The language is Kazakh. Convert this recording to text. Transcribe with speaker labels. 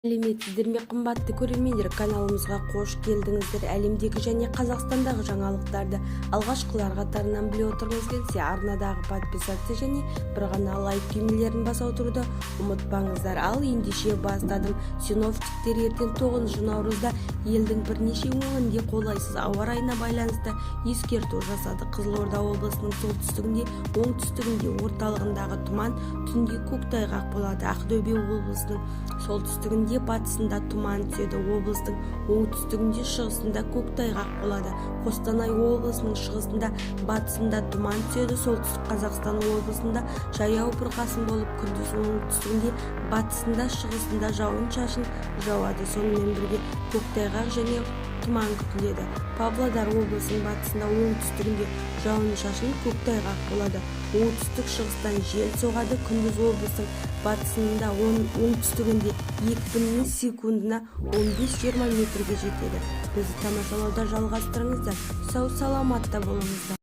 Speaker 1: Сәлеметсіздер ме, қымбатты көрермендер! Каналымызға қош келдіңіздер! Әлемдегі және Қазақстандағы жаңалықтарды алғашқылар қатарынан біле отырғыңыз келсе, арнадағы подписаться және бір ғана лайк түймелерін баса отыруды ұмытпаңыздар. Ал ендеше, бастадым. Синоптиктер ертең, 9 наурызда елдің бірнеше өңірінде қолайсыз ауа райына байланысты ескерту жасады. Қызылорда облысының солтүстігінде, оңтүстігінде, орталығындағы тұман, түнде көктайғақ болады. Ақтөбе облысының солтүстігінде, батысында тұман түседі. Облыстың оңтүстігінде, шығысында көктайғақ болады. Қостанай облысының шығысында, батысында тұман түседі. Солтүстік Қазақстан облысында жаяу бұрқасын болып, күндіз оңтүстігінде, батысында, шығысында жауын-шашын жауады. Сонымен бірге көктайғақ және тұман күтіледі. Павлодар облысының батысында, оңтүстігінде жауын-шашын, көктайғақ болады. Оңтүстік-шығыстан жел соғады. Күндіз облыстың батысында, оңтүстігінде екпіні секундына 15-20 метрге жетеді. Бізді тамашалауды жалғастырыңыздар. Сау-саламатта болыңыздар!